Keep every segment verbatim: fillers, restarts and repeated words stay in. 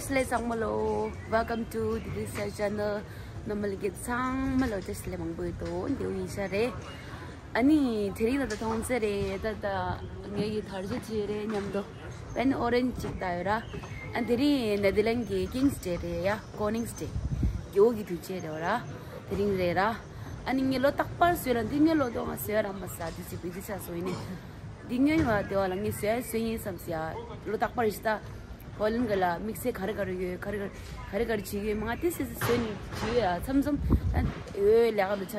བཀྲ་ཤིས་བདེ་ལེགས་ཚང་མ་ལོ། Welcome to Didi Star Channel. རྣམ་པ་ལྷན་རྒྱས་ཚང་མ་ལོ་བཀྲ་ཤིས་བདེ་ལེགས་མང་པོ་ཡོད་དོ། འདིའུ་ཡིན་ཤ་རེད། ཨ་ནི་དེ་རིང་ད་ལྟ་མཐོང་ཚེ་རེད་ད་ད་ངའི་གི་དར་ཆ་ཅིག་རེད་མཉམ་དུ་པན་ཨོ་རེན་ཅི་ཅིག་ད་ཡོད་ར། ཨ་དེ་རིང་ནེ་དར་ལན་གི་ཀིང་སི་ཌེ་རེད་ཡ། ཀོ་ནིང་སི་ཌེ། རྒྱལ་པོ་གི་དུས་ཆེན་རེད་བ་ར། དེ་རིང་རེད་ར། ཨ་ནི་ངས་ལོ་རྟག་པར་བཟོས་ར། འདི་ངའི་ལོ་ཏོག་ང་བཟོས་ར་མ་ཟ་དུས་ཚོད་བི་ཛི་ཆགས་སོང་ཡིན་ནི། འདི་སྔོན་བ་དེ་བ་ལ་ངས་བཟོས་བཟོས་ཡིན་བསམ་སི་ཡ། ལོ་རྟག་པར་རེད་ཤི་ད། ཧོ་ལན་ག་ལ་དམིགས་བསལ་ག་རེ་ག་རེ་ཡོད། ག་རེ་ག་རེ་ག་རེ་ག་རེ་བྱེད་ཀྱི་ཡོད། མ་ང་དེ་སི་སི་བཟོས་ནི་བྱེད་ཡོད་ཡ། མཚམས་མཚམས་ཨ་ཡོད་ལས་ཀ་ལ་ཆ་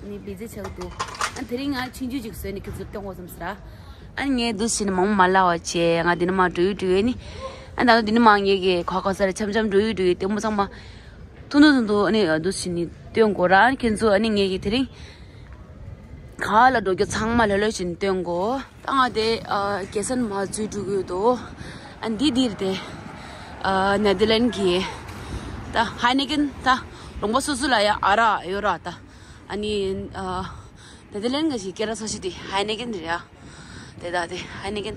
ནི་བི་ཛི་ཆགས་འདུག་ཨ་དེ་རིང་ང་ཆིང་ཆུ་ཅིག་བཟོས་ནི་ཁྱེད་ཚོར་སྟོན་དགོས་བསམ་སི་ར། ཨ་ངས་འདུག་ཟིན་མང་མ་ལ་བ་ཆེ། ང་འདི་ནི་མ་འགྲོ་ཡི་འགྲོ་ཡི་ནི། ཨ་ད་ནི་འདི་ནི་མ་ངས་གི་ཁ་ཁ་ས་ར་འཆམ་འཆམ་འགྲོ་ཡི་འགྲོ་ཡི་ལྟད་མོ་ཚང་མ། ཐུང་ཐུང་ཐུང་ཐུང་ཨ་ནི་འདུག་ཟིན་ནི་སྟོན་དགོས་ར། ཨ་ཁྱེད་ཚོ་ཨ་ནི་ངས་གི་དེ་རིང་ག་ལ་འགྲོ་རྒྱུ་ཚང་མ་ལྷོད་ལྷོད་བཞིན་སྟོན་དགོས། ད་ང་དེ་ཨ་རྒྱལ་ས་ནས་མར་འཛུལ་འགྲོ་གི་ཡོད་དོ། ཨ་འདི་འདིར་དེ་ཨ་ནེ་དར་ལན་གི་ད་ཧའི་ནེ་ཀེན་ད་ལུང་པ་སོ་སོ་ལ་ཡ་ཨ་ར་ཡོད་ར། ད་ཨ་ནི་ཨ་ནེ་དར་ལན་གི་ཞིག་སྐད་གྲགས་ཆེ་ཤོས་དེ་ཧའི་ནེ་ཀེན་རེད་ཡ། དེ་ད་དེ་ཧའི་ནེ་ཀེན་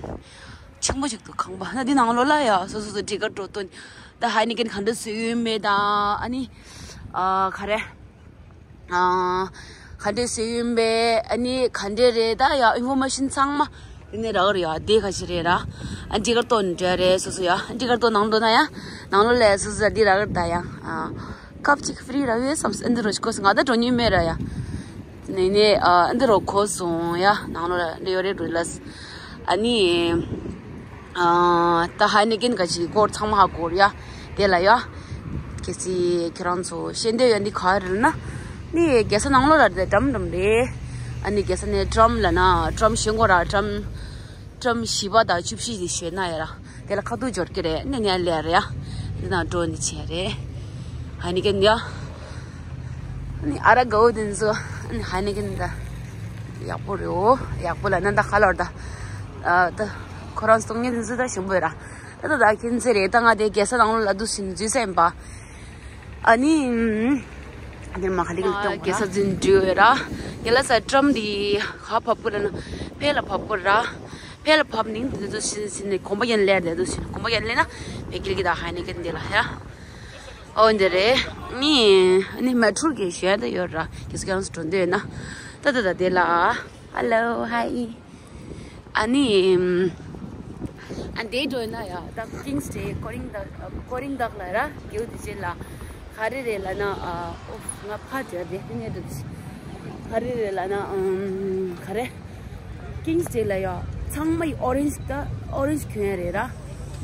ཆེན་པོ་ཞིག་འདུག་ཁང་པ་ན་འདི་ནང་ལོགས་ལ་ཡ་སོ་སོ་སོ་སྒྲིག་ག་འགྲོ་དོན། ད་ཧའི་ནེ་ཀེན་ག་འདྲ་བཟོས་ཡོད་མེད་ད། ཨ་ནི་ཨ་ག་རེ། ཨ་ག་འདྲས་ཟེར་ཡིན་པས། ཨ་ནི་ག་འདྲས་རེད་ད་ཡ། ཨིན་ཕོར་མེ་ཤན་ཚང་མ་དེ་ནས་རག་རེད་ཡ། དེ་ག་ཞིག་རེད་ར། ཨ་འདི་གར་གཏོང་འདྲ་རེད་སོ་སོ་ཡ། འདི་གར་གཏོང་ནང་འགྲོ་ན་ཡ། ནང་ལོགས་ལ་སོ་སོ་འདི་རག་རེད་ད་ཡ། ཨ་ཀབ་ཅིག་ཧྥི་རི་རག་ཡོད་བསམ། ཨ་འདི་རོ་ཞིག་གོ་སོང་ང་ད་འགྲོ་མྱོང་མེད་ར་ཡ། ནས་ནས་ཨ་འདི་རོ་གོ་སོང་ཡ། ནང་ལོགས་ལ་ཡོད་རེད་འགྲོ་ལ། ཨ་ནི། ཨ་ད་ཧའི་ནེ་ཀེན་ག་ཅིག་སྐོར་ཚང་མ་ཧ་གོ་ར་ཡ། དེ་ལ་ཡ། གལ་སྲིད་ཁྱེད་རང་ཚོ་ཤེས་འདོད་ཡོད་འདི་ག་རེ་ན། ནི་རྒྱལ་ས་ནང་ལོགས་ལ་དེ་ཊམ་ཊམ་རེད། ཨ་ནི་རྒྱལ་ས་ནས་ཊམ་ལ་ན་ཊམ་ཞོན་གོ་ར། ཊམ་ཊམ་བཞི་པ་དང་བཅུ་བཞི་དེ་ཞོན་ན་ཡ་ར། དེ་ལ་ཁ་ཐུག་འབྱོར་གི་རེད། ནི་ནས་ལེ་རེད་ཡ། འདི་ན་འགྲོ་འདི་བྱས་རེད། ཧའི་ནེ་ཀེན་ཡ། ནི་ཨ་ར་གའུ་དེ་ཚོ་ནི་ཧའི་ནེ་ཀེན་ད་ཡག་པོ་རེད་འོ། ཡག་པོ་ལ་ན་ད་ཁ་ལོར་ད། ཨ་ད་ཁོ་རང་སྟོང་ཉིད་དེ་ཚོ་ད་ཞིམ་པོ་ཡོད་ར། ད་ད་ད་ཁྱེད་ཚེ་རེད་ད། ང་དེ་རྒྱལ་ས་ནང་ལོགས་ལ་འདུག་ཟིན་འཛུལ་ས་ཡིན་པ། ཨ་ནི་དེར་མ་ཁ་ལིག་ལ་གཏོང་རྒྱལ་ས་འཛིན་འགྲོ་ཡོད་ར། རྒྱལ་ས་ཊམ་འདི་ཧ་བབ་གོ་ར་ན་ཕེ་ལ་བབ་གོ་ར། ཕེ་ལ་བབ་ནིང་དེ་ཚོ་ཤི་ཤི་ནས་གོམ་པ་ཡན་ལེར་དེ་ཚོ་ཤི་གོམ་པ་ཡན་ལེ་ན་ཕེ་ཀིལ་གི་ད་ཧའི་ནེ་ཀེན་དེ་ལ་ཡ། ཨོ་འདི་རེད། ནི་ནི་མེ་ཊྲོ་གི་ཞོན་དེ་ཡོད་ར། གི་སུ་ཀྱང་སུ་འགྲོ་འདོད་ན། ད་ད་ད་དེ་ལ། Hello hi. ཨ་ནི། ཨ་འདི་འགྲོ་ན་ཡ་ད་ཀིང་སི་ཌེ་ཀོ་རིང་ཌག་ཀོ་རིང་ཌག་ལ་ར་གེའུ་དེ་ཅེ་ལ། ག་རེ་རེད་ལ་ན་ཨ་ཨོ་ང་ཕ་དེ་རེད་དེ་ནས་འགྲོ་དེ། ག་རེ་རེད་ལ་ན་ཨམ་ག་རེ། ཀིང་སི་ཌེ་ལ་ཡ་ཚང་མ་ཡི་ཨོ་རེན་ཇི་ད་ཨོ་རེན་ཇི་གྱོན་རེད་ར།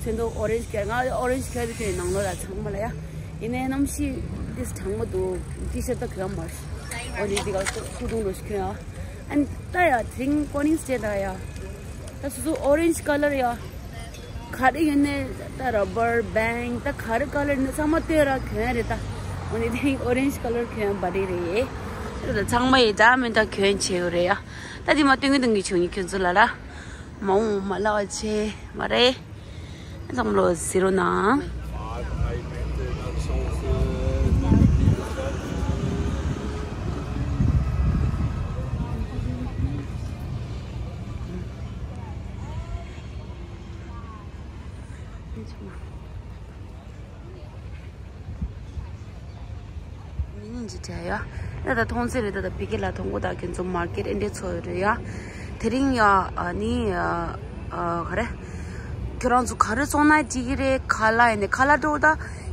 ཚོན་མདོག་ཨོ་རེན་ཇི་གྱོན། ང་ཨོ་རེན་ཇི་གྱོན་དེ་གྱོན་ནང་ལོགས་ལ་ཚང་མ་ལ་ཡ། ཡིན་ནའི་གནམ་གཤིས་འདི་གྲང་མོ་འདུག་ཊི་ཤར་ཊི་ད་གྱོན་མ་རེད། ཨོ་ནི་འདི་ག་སྐུ་གདུང་ལོ་ཞིག་གྱོན་ཡ། ཨན་ད་ཡ་དེ་རིང་ཀོ་རིང་སི་ཌེ་ད་ཡ། ད་སོ་སོ་ཨོ་རེན་ཇི་ཀ་ལར་ཡ། ག་རེ་ཡོད་ནས་ད་ར་བར་བེང་ད་ག་རེ་ཀ་ལར་ནས་ཚང་མ་ལྟོས་ར་གྱོན་རེད་ད། འོ་ནི་དེ་ཨོ་རེན་ཇི་ཀ་ལར་གྱོན་པ་རེད་རེད། ད་ཚང་མ་ཡི་ད་མི་ད་གྱོན་བྱེད་ཡོད་རེད་ཡ། ད་དེ་མ་སྟོན་གི་སྟོན་གི་བྱུང་ཡི་ཁྱོད་ཚོ་ལ་ལ། མ་འོང་མ་ལ་བ་ཆེ་མ་རེད། ཚང་མ་ལོ་ཟེར་རོ་ན། མི་ཉིན་གྱི་གྲས་ཡ། ད་ད་མཐོང་ཚེ་རེད། ད་ད་ཕི་ཀེ་ལ་མཐོང་གོ་ད་ཁྱོད་ཚོ་མར་ཀེ་ཊི་ཨེ་འདྲས་ཚོ་ཡོད་རེད་ཡ། དེ་རིང་ཡ་ཨ་ནི་ཨ་ག་རེ། ཁྱོད་རང་ཚོ་ག་རེ་བཙོང་ན་འགྲིག་གི་རེད། ཁ་ལག་ཡིན་ནའི་ཁ་ལག་འགྲོ་ད་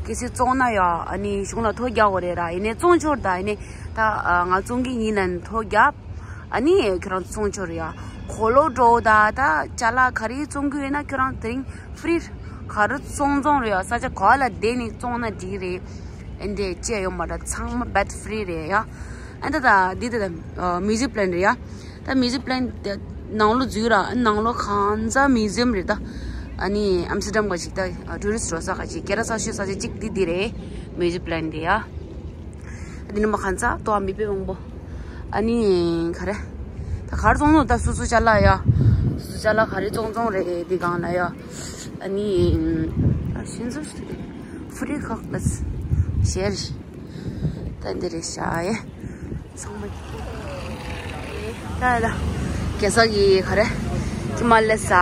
གལ་སྲིད་བཙོང་ན་ཡ་ཨ་ནི་གཞུང་ལ་ཐོ་རྒྱག་དགོས་རེད་ར། ཡིན་ནའི་བཙོང་ཆོག་ད་ཡིན་ནའི་ད་ང་བཙོང་གི་ཡིན་ལབ་ཐོ་རྒྱག་ཨ་ནི་ཁྱོད་རང་ཚོ་བཙོང་ཆོག་རེད་ཡ། གོས་ལོག་འགྲོ་ད་ད་ཅ་ལག་ག་རེ་བཙོང་གི་ཡོད་ན་ཁྱོད་རང་དེ་རིང་ཧྥི་རི། ག་རུ་བཙོང་བཙོང་རེད་ཡ། ས་ཆ་ག་ལ་བསྡད་ནས་བཙོང་ན་འགྲིག་རེད། ཨེ་འདྲས་བཅས་ཡོད་མ་རེད། ཚང་མ་བེད་ཧྥི་རི་རེད་ཡ། ཨ་ད་ད་འདི་ད་ད་མིའུ་ཟི་ཡམ་པི་ལན་རེད་ཡ། ད་མིའུ་ཟི་ཡམ་པི་ལན་དེ་ནང་ལོགས་འཛུལ་ར། ཨ་ནང་ལོགས་གང་ཚ་མིའུ་ཟི་ཡམ་རེད་ད། ཨ་ནི་ཨམ་སི་ཊར་ཌམ་ག་ཞིག་ད་ཊུ་རི་སི་ཊི་འགྲོ་ས་ག་ཞིག་སྐད་གྲགས་ཆེ་ཤོས་ས་ཆ་གཅིག་འདི་འདི་རེད། མིའུ་ཟི་ཡམ་པི་ལན་དེ་ཡ། འདི་ནི་མ་གང་ཚ་ཏོ་ཨ་མི་པེ་མང་པོ། ཨ་ནི་ག་རེ། ད་གར་སོང་ནོ་ད་སུ་སུ་ཅ་ལག་ཡ། སུ་སུ་ཅ་ལག་ག་རེ་བཙོང་བཙོང་རེད་འདི་གང་ལ་ཡ། ཨ་ནི་ཨ་ཤིན་ཟུར་ཧྥི་རི་ཁག་ལ་ཤེར། ད་འདི་རེད་ཤ་ཡ། ཚང་མ་ད་ཡ་ད་གེ་ས་གི་ག་རེ། ཅི་མ་ལེ་ས།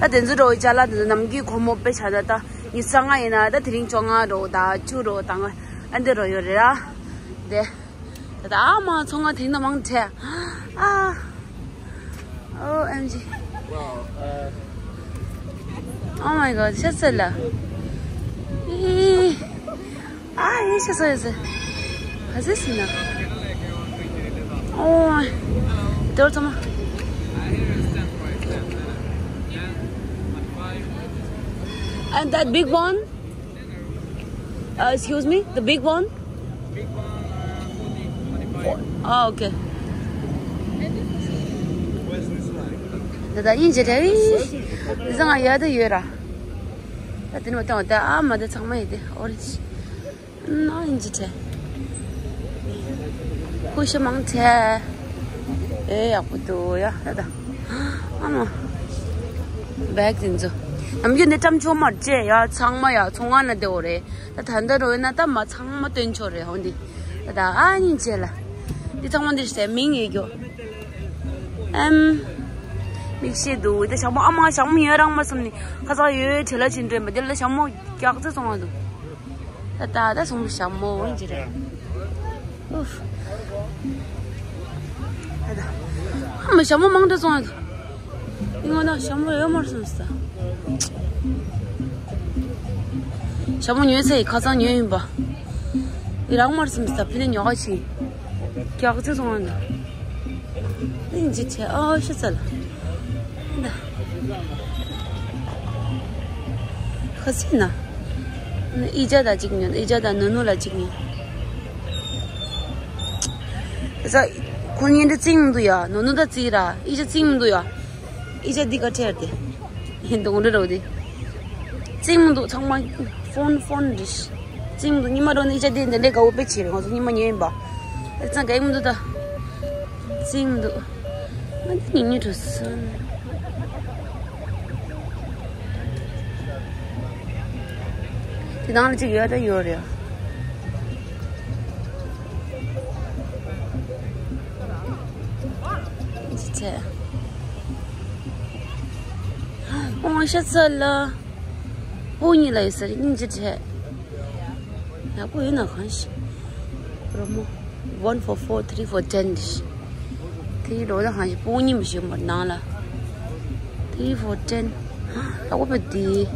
ད་དེ་ཚོ་འགྲོ་བའི་ཅ་ལག་དེ་ཚོ་ནམ་གི་ཁོ་མོ་པེ་ཆ་ད་ད། ཉི་ཤུ་རྩ་ལྔ་ཡིན་ན་ད་དེ་རིང་བཅོ་ལྔ་རོ་དང་བཅུ་རོ་དང་ཨ་འདི་རོ་ཡོད་རེད་ར། དེ། ད་ད་ཨ་མ་ཚོང་ང་དེང་ད་མང་ཆེ། ཨ། Oh M G. Oh my God, ཤ་ཚ་ལ། ཨི། ཨ་ཡེ་ཤ་ཚ་ཡེ་ཚ། ག་ཚོད་ཟིན་ན། Oh. དོར་ཚང་མ། And that big one? Uh, excuse me, the big one? Oh, okay. ད་ད་ཡིན་ཅི་རེད། ཟང་ཡ་ད་ཡོད་ར། ད་དེ་ནི་མ་བཏང་བ་ད་ཨ་མ་ད་ཚང་མ་ཡིན་ཏེ་ཨོ་རེ་ཇི། ན་ཡིན་ཅི་རེད། ཀུ་ཤུ་མང་ཆེ། ཨེ་ཡག་པོ་འདུག་ཡ་ད་ད། ཨ་མ། བེག་དེ་ཚོ། ནམ་རྒྱུན་འདི་བཀྲམ་ཆོག་མ་རེད་ཅེ་ཡ་ཚང་མ་ཡ་ཚོང་ཁང་ན་བསྡད་ཡོད་རེད། ད་ད་ལྟ་རོ་ཡིན་ན་ད་མ་ཚང་མ་སྟོན་ཆོག་རེད་ཧོ་འདི། ད་ད་ཨ་ཡིན་ཅི་ལ། འདི་ཚང་མ་འདི་ཟེར་མིང་ཡོད་རྒྱུ། ཨེམ། མིག་ཤེས་འདུག་ད་ཞྭ་མོ་ཨ་མ་ཞྭ་མོ་ཡོད་རང་མ་སོང་ནི་ཁ་ཚ་ཡོད་བྲེལ་ལ་ཕྱིན་འགྲོ་མ་འདི་ལ་ཞྭ་མོ་རྒྱག་ཙེ་སོང་བ་འདུག་ད་ད་ད་སོང་ཞྭ་མོ་འོན་ཅི་རེད། ཨུབ། ད་ད། ཨ་མ་ཞྭ་མོ་མང་དྲགས་སོང་ཡ། ཨི་ང་ན་ཞྭ་མོ་ཡོད་མར་སོང་ས། ཞྭ་མོ་ཉོས་ཚེ་ཁ་སང་ཉོས་ཡིན་པ། ཨི་རང་མར་སོང་ས་ཕི་ནས་ཉོ་ག་ཕྱིན། རྒྱག་ཙེ་སོང་ཡ་འདུག་ཨིན་ཇི་ཆེ་ཨོ་ཤི་ཚ་ལ། ཁ་སི་ན། ཨི་ཇ་ད་ཅིག་ཉོན་ཨི་ཇ་ད་ནུ་ནུ་ལ་ཅིག་ཉོན། ས། ཁོ་གཉིས་འདི་རྩིང་མི་འདུག་ཡ་ནུ་ནུ་ད་རྩིས་ར་ཨི་ཇ་རྩིང་མི་འདུག་ཡ། ཨི་ཇ་འདི་ག་ཁྲེར་ཏེ། ཡིན་དུང་འདྲི་རོ་དེ། རྩིང་མི་འདུག་ཚང་མ་ཕོན་ཕོན་རེད། རྩིང་མི་འདུག་ཉི་མ་འགྲོ་ནས་ཨི་ཅག་དེ་འདི་འདྲའི་དགའ་བོ་དཔེ་ཆེ་རེད་ང་ཚོ་ཉི་མ་ཉོས་ཡིན་པ། ཨེ་ཚང་དགའ་མི་འདུག་ད། རྩིང་མི་འདུག་ང་འདི་ཉིན་ཉིན་འགྲོ་སོང་། དེ་ནང་ལ་གཅིག་ཡོད་ད་ཡོད་རེད། ཅི་བྱས། ཨོ་ཤ་ཚ་ལ། སྤུ་གཉིས་ལ་ཡོད་ས་རེད་སྙིང་རྗེ་བྲལ། ཡག་པོ་ཡོད་ན་གང་ཞིག་རོ་མོ། One for four, three for ten ཞིག་དེའི་རོ་ལ་གང་ཞིག་སྤུ་གཉིས་མི་ཞིག་མར་ནང་ལ། Three for ten ཡག་པོ་བེ་དེ།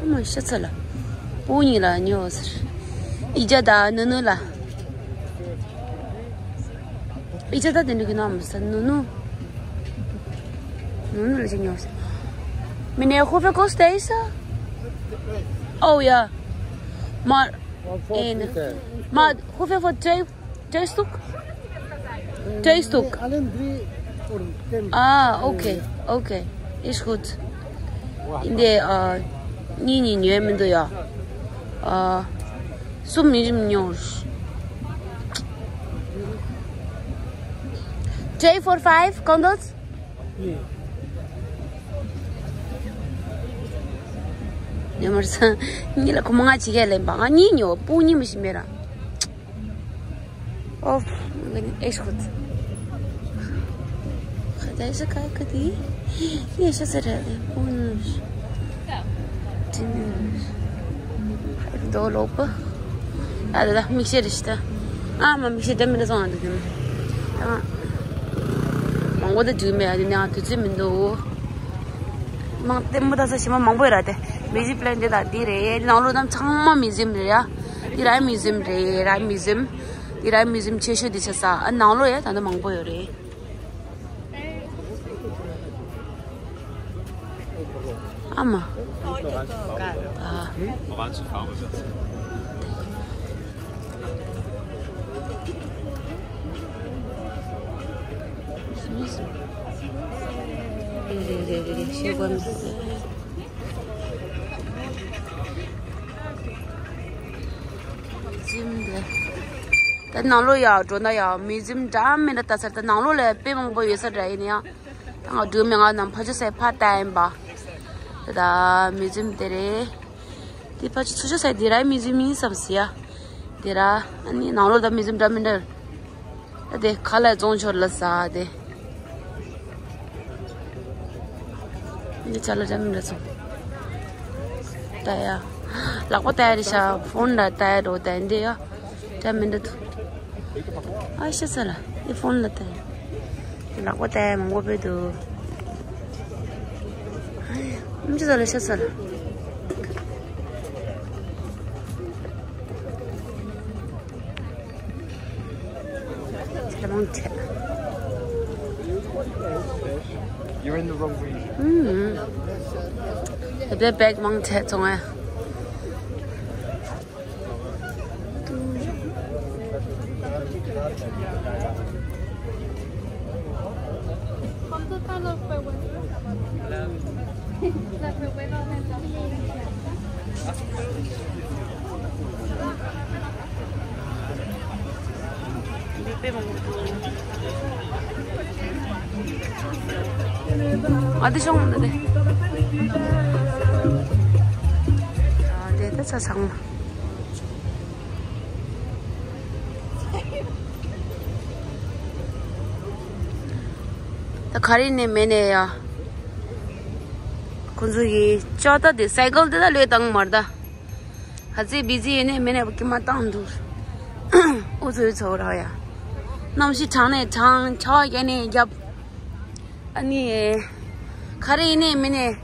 ཨ་མ་ཤ་ཚ་ལ། སྤུ་གཉིས་ལ་ཉོ་ཟེར། ཨི་ཅག་ད་ནུ་ནུ་ལ། ཨི་ཅག་ད་དེ་འདྲ་གི་ནམ་ས་ནུ་ནུ། ནུ་ནུ་ལ་ཅིག་ཉོ་ས། མི་ནས་ཧུ་ཕེ་ཀོ་སྟེ་ས། Oh yeah. མ། ཨེ་ན། མ་ཧུ་ཕེ་ཧྥོ་ཏྲེ་ཏྲེ་སྟུག་ཏྲེ་སྟུག Ah, okay, okay. Ist gut. འདི་ཨ། གཉིས་གཉིས་ཉོས་མི་འདུག་ཡ། ཨ། གསུམ་མི་རིམ་ཉོ། Three, four, five, condos? ཉི་མར་སང་གཉིས་ལ་ཁོ་མོ་ང་ཅི་གས་ལེན་པ་ང་གཉིས་ཉོ་སྤུ་གཉིས་མི་ཤི་མེད་ར། ཨོ། ཨེ་ཤ་ཁུ། ཁ་ད་ཤ་ཁ་ཁ་དི། ཡེ་ཤ་ཟེར་ར་ལེ་སྤུ་གཉིས་མི་ཤི། ཅི་ནི། ཧའི་རུ་དོ་ལོ་པ། ཨ་ད་ད་མིག་ཤེལ་རེ་ཤི་ད། ཨ་མ་མིག་ཤེལ་འདྲ་མི་འདྲ་སོང་ཨ་འདུག་དེ་ནི། ཨ། མང་པོ་ད་འཇུས་མེད་ཨ་དེ་ནི་ཨ་དུས་ཚོད་མི་འདུག་མང་ལྟད་མོ་ལྟ་ས་ཞེ་མ་མང་པོ་ཡོད་ར་དེ། མིའུ་ཟིམ་པ་ལེན་དེ་ད་འདི་རེད། ནང་ལོགས་རྣམས་ཚང་མ་མིའུ་ཟིམ་རེད་ཡ། འདི་རའི་མིའུ་ཟིམ་རེད། རའི་མིའུ་ཟིམ། འདི་རའི་མིའུ་ཟིམ་ཆེ་ཤོས་འདི་ཆགས་ས། ཨ་ནང་ལོགས་ཡ་ད་ལྟ་མང་པོ་ཡོད་རེད། ཨ་མ། ཨ། རེད་རེད་རེད་རེད། ཤེས་དགོས་མི་འདུག་ཟིམ་དེ། ད་ནང་ལོགས་ཡ་འགྲོ་ན་ཡ་མིའུ་ཟིམ་འདྲ་མི་འདྲ་ལྟ་ས་རེད། ད་ནང་ལོགས་ལ་དཔེ་མང་པོ་ཡོད་ས་རེད། ཡིན་ཡང་ད་ང་འགྲོ་མི་ང་ནམ་ཕ་ཆུ་སའི་ཕ་ཏ་ཡིན་པ། ད་མིའུ་ཟིམ་དེ་རེད། དེ་ཕ་ཆུ་ཚུ་ཆུ་སའི་དེ་ར་མིའུ་ཟིམ་ཡིན་བསམ་སི་ཡ། དེ་ར་ཨ་ནི་ནང་ལོགས་ད་མིའུ་ཟིམ་འདྲ་མི་འདྲ། ད་དེ་ཁ་ལ་རྫོང་ཆོར་ལ་ཟ་དེ། འདི་ཅ་ལག་འདྲ་མི་འདྲ་ཚོ། ལྟ་ཡ། ལག་པ་ལྟ་ཡ་རེད་ཤག་ཕོན་ལ་ལྟ་ཡ་འགྲོ་བསྡད་འདི་ཡ། འདྲ་མི་འདྲ་འདུག་ཨ་ཤི་ས་ལ། འདི་ཕོན་ལ་ལྟ་ཡ། ལག་པ་ལྟ་ཡ་མང་པོ་དཔེ་འདུག་ཨམ་ཅི་ས་ལ་ཤི་ས་ལ། You're in the wrong region. ཨུམ། དེ་བེག་མང་ཆེ་བཙོང་ཨ། ཨ་དེ་ཤོང་འདི། ཨ་དེ་ད་ཚ་ཚང་མ། ད་ག་རེ་ནས་མེད་ནས་ཡ། ཁོ་ཚོ་ཡི་ཅོ་ད་དེ་སའི་ཀལ་དེ་ད་ལོས་བཏང་མར་ད། ཧ་ཙི་བི་ཛི་ཡིན་ནས་མེད་ནས་ཀྱི་མ་བཏང་འདུག་ཨུ་ཚོའི་ཚོ་ར་ཡ། གནམ་གཤིས་གྲང་ནས་གྲང་ཆར་པ་བརྒྱབ་ནས་བརྒྱབ། ཨ་ནི། ག་རེ་ཡིན་ནས་མིན་ནས།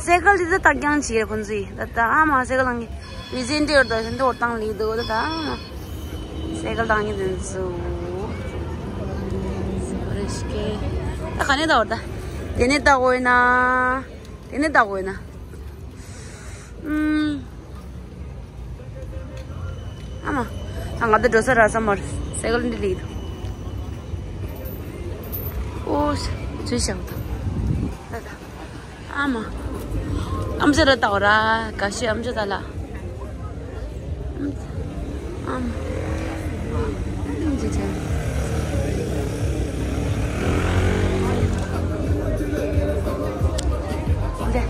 སའི་ཀལ་དེ་ཚོ་བཏང་རྐྱང་བྱེད་ཁོང་ཚོས་ད་ད་ཨ་མ་སའི་ཀལ་བཏང་གི་བི་ཟིན་འདི་བར་དུ་ཧིན་དུ་བར་བཏང་ལི་འདུག་ད་ད་ཨ་མ་སའི་ཀལ་བཏང་གི་འདུག་ཟུ། རེ་ཤི་ཀེ། ད་ག་ནས་ད་བར་ད། དེ་ནས་ད་འོ་ཡིན་ན། དེ་ནས་ད་འོ་ཡིན་ན། ཨུམ། ཨ་མ། ད་ང་ད་འགྲོ་ས་ར་ས་མར་སའི་ཀལ་འདི་ལི་འདུག་ཨོ་ཤ། ཚུལ་ཤ་བ་ད། ད་ད། ཨ་མ། ཨམ་ཅི་ར་ད་འོ་ར། ག་ཤི་ཨམ་ཅི་ད་ལ། ཨམ། ཨམ་ཅི་ཅི། འདི།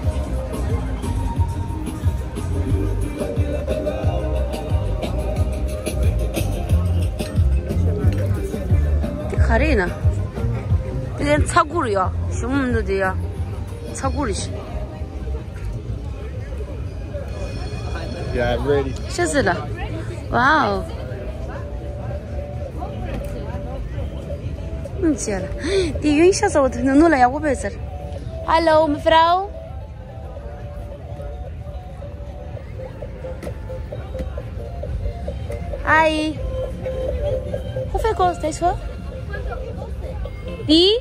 འདི་ག་རེ་ཡིན་ན། འདི་ཚ་གུར་ཡ། ཞུམ་འདུག་འདི་ཡ། ཚ་གུར་རེད། Yeah, I'm ready. ཤ་ཟེར་ལ། Wow. ཨུམ་ཅི་ལ། འདི་ཡོན་ཤ་ཟ་བ་དེ་ནུ་ནུ་ལ་ཡག་པོ་བས་ཟེར། Hallo, mevrouw. Hi. Hoeveel kost deze? Die?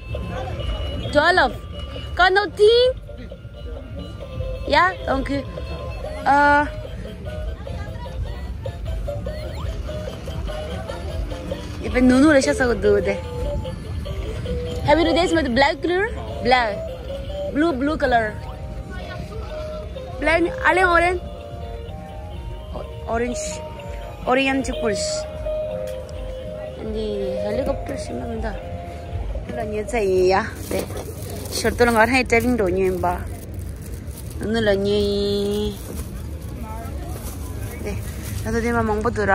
Twaalf. Kan dat tien? Ja, dank u. Eh, ik ben Nono, dat is zo goed. Hebben jullie deze met de blauw kleur? Blauw. Blue, blue color. Blauw, alleen orange. Orange. Orange purse. འདི་ཧེ་ལི་ཀོབ་ཊར་ཞིག་མིན་འདུག་ལ་ཉོ་ཚ་ཡིན་ཡ། དེ་ཤར་ཏོ་ལ་ང་རང་ཡི་ཌའི་བིང་འགྲོ་ཉོ་ཡིན་པ། ནུ་ལ་ཉོ་ཡིན། དེ་ད་ལྟ་དེ་མ་མང་པོ་འདུག་ར།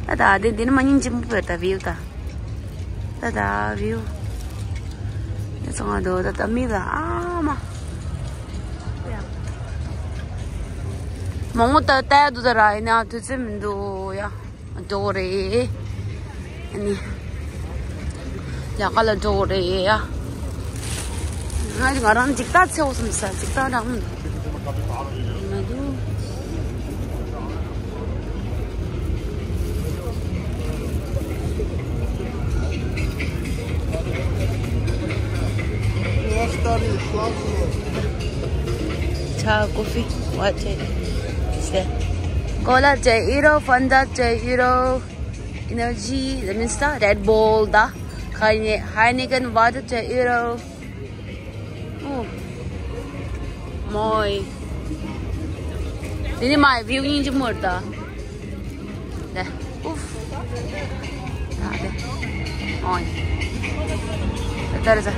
ད་ད་དེ་འདི་ནི་མ་སྙིང་རྗེ་མོ་བོད་ད་བིའུ་ད། ད་ད་བིའུ། དེ་ཚོ་ང་འདུག་ད་ད་མི་ལ་ཨ་མ། མང་པོ་ད་ལྟ་འདུག་ད་ར་ཡིན་ན་དུས་ཚོད་མི་འདུག་ཡ། འགྲོ་གི་རེད། ཨ་ནི། ལས་ཀ་ལ་འགྲོ་གི་རེད་ཡ། ང་ང་རང་འཇིག་རྟགས་འཚོལ་བསམ་ས་འཇིག་རྟགས་རག་མི་འདུག་མི་འདུག་ཆ་ཀོ་ཧྥི་ཝ་ཅེ་ཨིས་ཀོ་ལ་ཅེ་ཨི་རོ། ཕན་ཌ་ཅེ་ཨི་རོ། Energy, that means the Red Bull, the Heine- Heineken water, the Euro. Oh, moi. Ini my viewing jumur ta. Dah. Uff. Dah deh. Moi. Betul sa.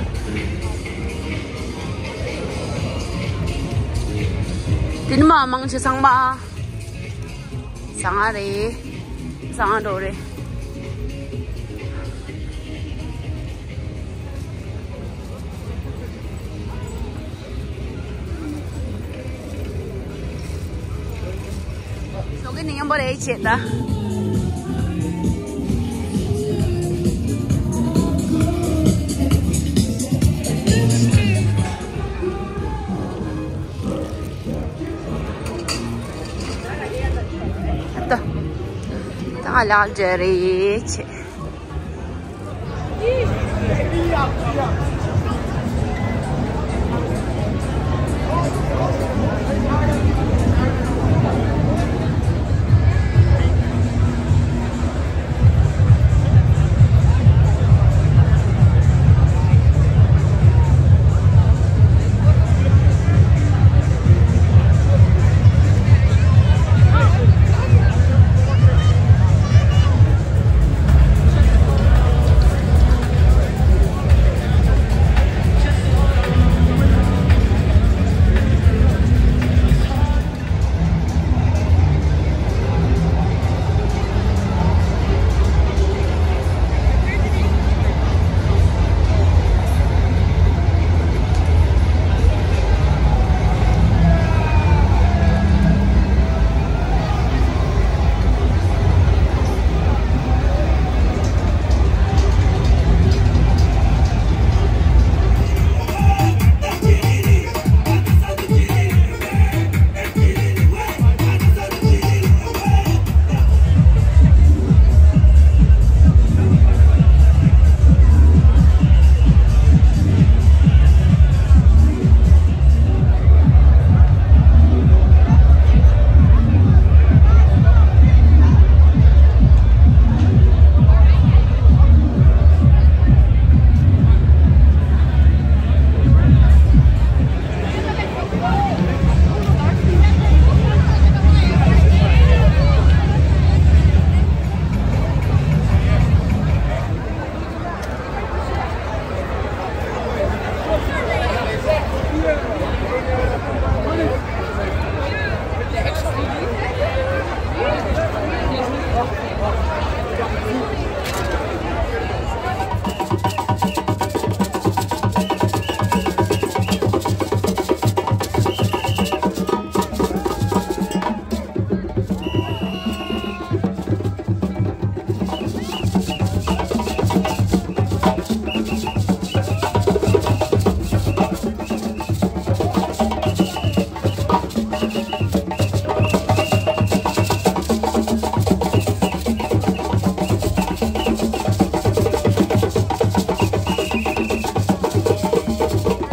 Ini mah mang si sang ba. Sang are. Sang do re. པོ་རེད་བྱེད་ད། ད་ད་ལག་འཇལ་རེད་བྱེད།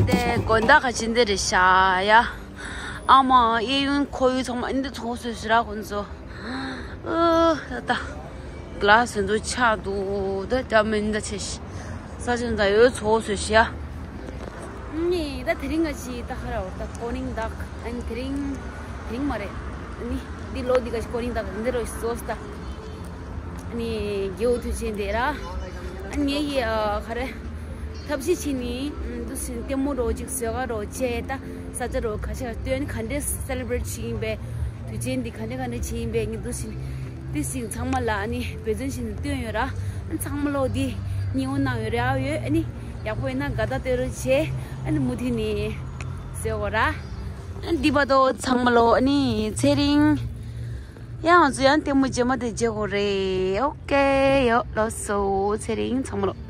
དེ་དགོན་བདག་ག་ཅི་འདི་རེད་ཤག་ཡ། ཨ་མ་གཡས་གཡོན་ཁོར་ཡུག་ཚང་མ་འདི་ཚོ་སོས་ཤི་ར་ཁོང་ཚོ། ཨ་ད་ད། གླ་སེ་ཚོ་ཆགས་འདུག་ད་ད་མིན་ད་ཆེ་ཤི། ས་ཆ་འདི་ཡོད་ཚོ་སོས་ཤི་ཡ། ནི་ད་དེ་རིང་ང་ཅི་ད་ཧ་ར་འོ་ད་ཀོ་རིང་དག་ཨན་དེ་རིང་། དེ་རིང་མ་རེད། ནི་འདི་ལོ་འདི་ག་ཅི་ཀོ་རིང་དག་འདི་རོ་ཤི་སོས་ད། ནི་རྒྱལ་པོ་དུས་ཆེན་དེ་ར། ཨ་ངེད་ཀྱི་ཨ་ག་རེ། ཐབས་ཤེས་བྱས་ནི་འདུག་སེ་ལྟད་མོ་རོ་ཅིག་བཟོ་ག་རོ་བྱས་ད་ས་ཆ་རོ་ཁ་ཤས་སྟོན་ག་འདྲས་སེ་ལེ་བྷི་རེཊ་བྱེད་ཡིན་པས། དུས་ཆེན་འདི་ག་འདྲས་ག་འདྲས་བྱེད་ཡིན་པས་ངས་འདུག་སེ་འདི་སེ་ཚང་མ་ལ་ཨ་ནི་འབད་བརྩོན་བྱས་ནས་སྟོན་ཡོད་ར། ཨ་ཚང་མ་ལོ་འདི་སྙིང་པོ་གནང་ཡོད་རེད་ཨ་ཡོད་ཨ་ནི་ཡག་པོ་ཡིན་ན་དགའ་རྟགས་སྟོན་རོགས་བྱས་ཨ་ནི་མུ་མཐུད་ནས་བཟོ་དགོས་ར། ཨ་འདི་བར་དུ་ཚང་མ་ལོ་ཨ་ནི་ཚེ་རིང་། ཡང་ང་ཚོ་ཡང་ལྟད་མོ་རྗེས་མ་དེ་མཇལ་དགོས་རེད། ཨོ་ཀེ་ཡོ་ལགས་སོ་ཚེ་རིང་ཚང་མ་ལོ།